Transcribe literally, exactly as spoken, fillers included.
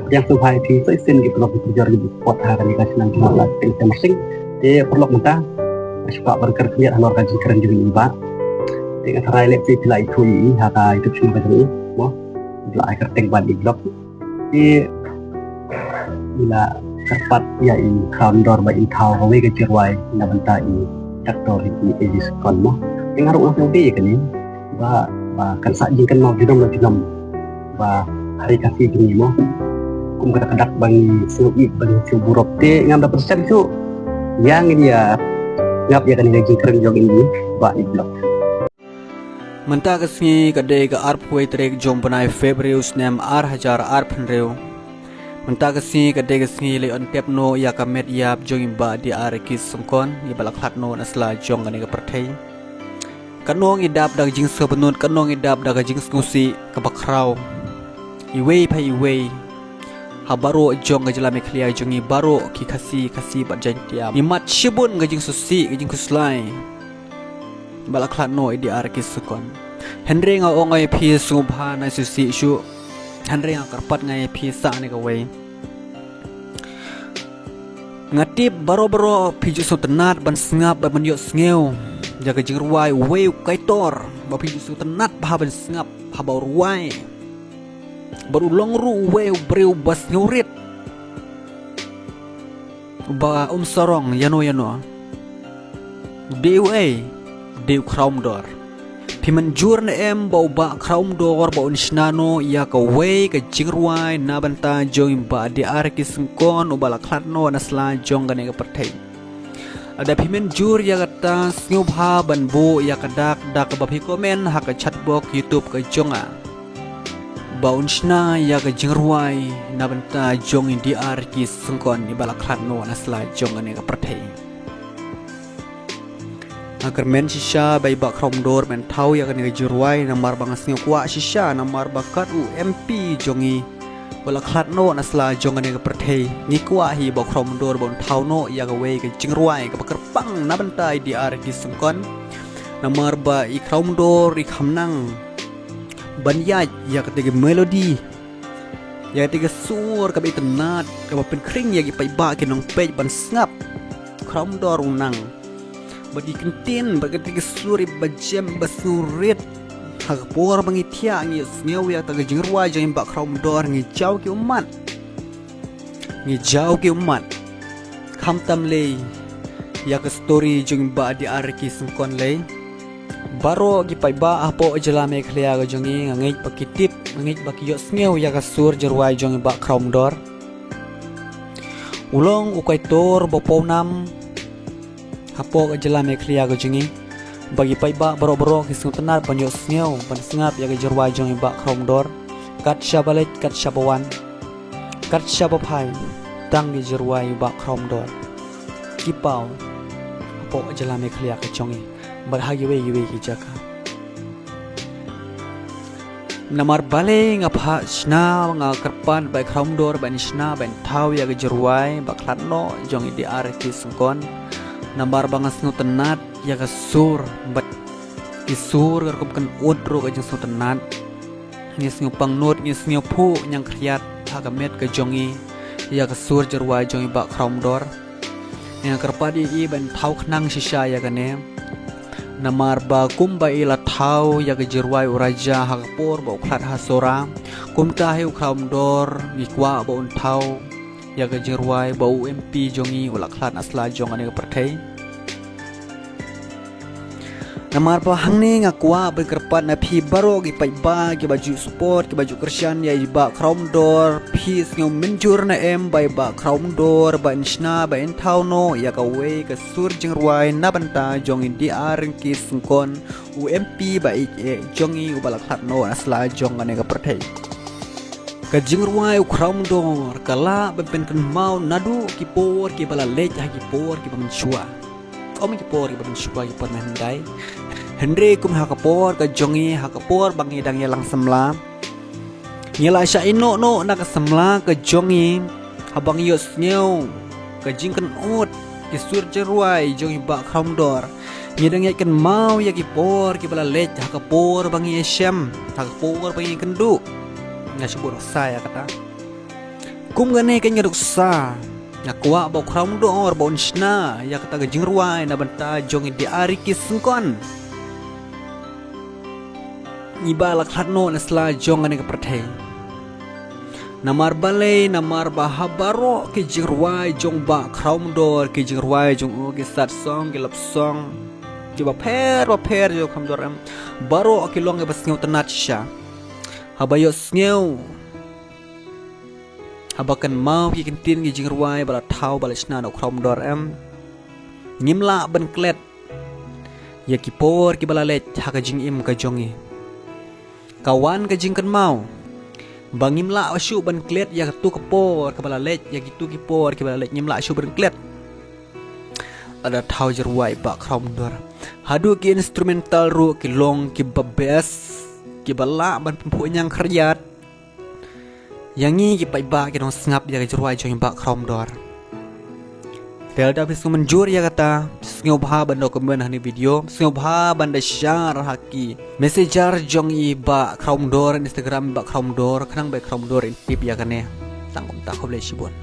Pdiang sngewbha ïa phi sa shisien ki paralok ki parajor kiba support ha kane ka shnong jong nga Teng Sem Marsing. Te paralok mynta nga shu kwah ban kren khyndiat halor ka jingkren jong i Bah. Te nga tharai lehse phi la ithuh ïa i ha ka YouTube channel ka jong i mo. I la ai kyrteng Ban i Vlog. Te i la kyrpad ïa i Khraw Mdor ba in thaw kawei ka jingrwai na bynta i Doctor Ricky A J Syngkon mo. Te nga ruh nga sngewdei ïa kane ba, ba kan sah jingkynmaw junom la junom ba ha ri Khasi jong ngi mo. Kum kata ka dak ba ngi sngewbha ba ngi sngewburom te ngam da pyrshang shuh. Ïa ngin ïa ngap ïa kane ka jingkren jong i Bah i Vlog. Mynta ka sngi ka dei ka arphew wei tarik jong bnai February u snem ar hajar arphew hynriew. Mynta ka sngi ka dei ka sngi leit on tep noh ïa ka met ïap jong i Bah D R Ricky Syngkon, iba la khlad noh na sla jong kane ka pyrthei. Katno ngi dap da ka jingsngewbha, katno ngi dap da ka jingsngewsih kaba khraw. Iwei pa iwei ha baroh jong ka jylla Meghalaya jong ngi baroh ki Khasi, Khasi bad Jaiñtia. Ngi mad shibun ka jingsngewsih, ka jingkhuslai ba la khlad noh i D R Ricky Syngkon. Hynrei nga ong ïa phi sngewbha, nai sngewsih shuh. Hynrei nga kyrpad nga ïa phi sa ne kawei. Nga tip baroh baroh phi ju sngewtynnat ban sngap bad ban ïohsngew ïa ka jingrwai uwei u kaitor, ba phi ju sngewtynnat bha ban sngap haba u rwai. Bad u long ruh uwei u briew ba sngewrit, ba um sarong ïano ïano. Dei uei? Dei u Khraw Mdor. Phi mynjur ne em ba u Bah Khraw Mdor ba un shna noh ïa kawei ka jingrwai na bynta jong i Bah D R Ricky Syngkon uba la khlad noh na sla jong kane ka pyrthei? Lada phi mynjur ïa kata, sngewbha ban buh ïa ka dak da kaba phi comment ha ka chat box YouTube ka jong nga ba un shna ïa ka jingrwai na bynta jong i D R Ricky Syngkon iba la khlad noh na sla jong kane ka pyrthei. Nga kyrmen shisha ba i Bah Khraw Mdor ban thaw ïa kane ka jingrwai, namar ba nga sngew kwah shisha, namar ba kat u M P jong ngi ba la khlad noh na sla jong kane ka pyrthei, ngi kwah hi Bah Khraw Mdor ba un thaw noh ïa kawei ka jingrwai kaba kyrpang na bynta i D R Ricky Syngkon. Namar ba i Khraw Mdor i kham nang ban ïaid ïa kata ka melody, ïa kata ka sur kaba itynnat, kaba pynkhring ïa ki paidbah ki nongpeit ban sngap. Khraw Mdor u nang bad i kyntien bad kata ka sur iba jem ba sngewrit. Ha ka por ba ngi thiah ngi ïohsngew ïa kata ka jingrwai jong i Bah Khraw Mdor ngi jaw ki ummat. Ngi jaw ki ummat. Khamtam lei ïa ka story jong i Bah D R Ricky Syngkon lei. Baroh ki paidbah hapoh jylla Meghalaya ka jong ngi, nga ngeit ba ki tip, nga ngeit ba ki ïohsngew ïa ka sur jingrwai jong i Bah Khraw Mdor. U long u kaitor ba pawnam hapoh ka jylla Meghalaya ka jong ngi. Ba ki paidbah baroh baroh ki sngewtynnat ban ïohsngew ban sngap ïa ka jingrwai jong i Bah Khraw Mdor. Kat shaba leit, kat shaba wan, kat shaba phai, tang ki jingrwai i Bah Khraw Mdor ki paw hapoh ka jylla Meghalaya ka jong ngi bad ha kiwei kiwei ki jaka. Namar balei nga phah shna, nga kyrpad ba i Khraw Mdor ba in shna, ba in thaw ïa ka jingrwai ba khlad noh jong i D R Ricky Syngkon. Namar ba nga sngewtynnat ïa ka sur bad ki sur ka rukom kynnoh ruh ka jingsngewtynnat. Ngi sngewpang nud, ngi sngewphuh ñiangkhriat ha ka met ka jong ngi ïa ka sur jingrwai jong i Bah Khraw Mdor. Nga kyrpad ïa i ban thaw khnang shisha ïa kane. Namar ba kumba i la thaw ïa ka jingrwai u Raja ha ka por ba u khlad ha Sohra, kumta hi u Khraw Mdor ngi kwah ba un thaw ïa ka jingrwai ba u M P jong ngi u la khlad na sla jong kane ka pyrthei. Namar ba hangne nga kwah ban kyrpad na phi baroh ki paidbah kiba ju support, kiba ju kyrshan ïa i Bah Khraw Mdor, phi sngew mynjur ne em ba i Bah Khraw Mdor ba in shna, ba in thaw noh ïa kawei ka sur jingrwai na bynta jong i D R Ricky Syngkon, u M P ba ïeit jong ngi uba la khlad noh na sla jong kane ka pyrthei. Ka jingrwai u Khraw Mdor ka lah ban pynkynmaw naduh ki por kiba la leit ha ki por kiba mynshuwa. Ym ki por kiba mynshuwa, ki por mynhyndai. Hynrei kum ha ka por ka jong ngi, ha ka por ba ngi dang ïalang samla, ngi la shah ïehnoh noh na ka samla ka jong ngi, haba ngi ïohsngew ka jingkynnoh ki sur jingrwai jong i Bah Khraw Mdor. Ngi dang ïakynmaw ïa ki por kiba la leit, ha ka por ba ngi ïashem, ha ka por ba ngi ïakynduh. Nga shu buh nuksa ïa kata. Kum kane ka nuksa, nga kwah ba u Khraw Mdor ba un shna ïa kata ka jingrwai na bynta jong i Diari ki sngkon. Ngi ba la khlad noh na sla jong kane ka pyrthei. Namar balei, namar ba ha baroh ki jingrwai jong Bah Khraw Mdor, ki jingrwai jong u, ki sad song, ki love song, ki bapher bapher jong Khraw Mdor em, baroh ki long ki ba sngewtynnad shisha. Haba ïohsngew, haba kynmaw ki ktien ki jingrwai ba la thaw ba la shna na u Khraw Mdor em, ngim lah ban klet ïa ki por ki ba la leit ha ka jingim ka jong ngi. Ka wan ka jingkynmaw ba ngim lah shuh ban klet ïa katu ka por ka ba la leit, ïa kitu ki por ki ba la leit ngim lah shuh ban klet. Lada thaw jingrwai Bah Khraw Mdor, haduh ki instrumental ruh ki long ki ba best, ki ba lah ban pynphuh ñiang khriat ïa ngi ki paidbah ki nongsngap ïa ka jingrwai jong i Bah Khraw Mdor. Te lada phi sngewmynjur ïa kata, sngewbha ban da comment ha kane ka video, sngewbha ban da share ha ki messenger jong i Bah Khraw Mdor, Instagram Bah Khraw Mdor, khnang ba i Khraw Mdor in tip ïa kane. Tang kumta, khublei shibun.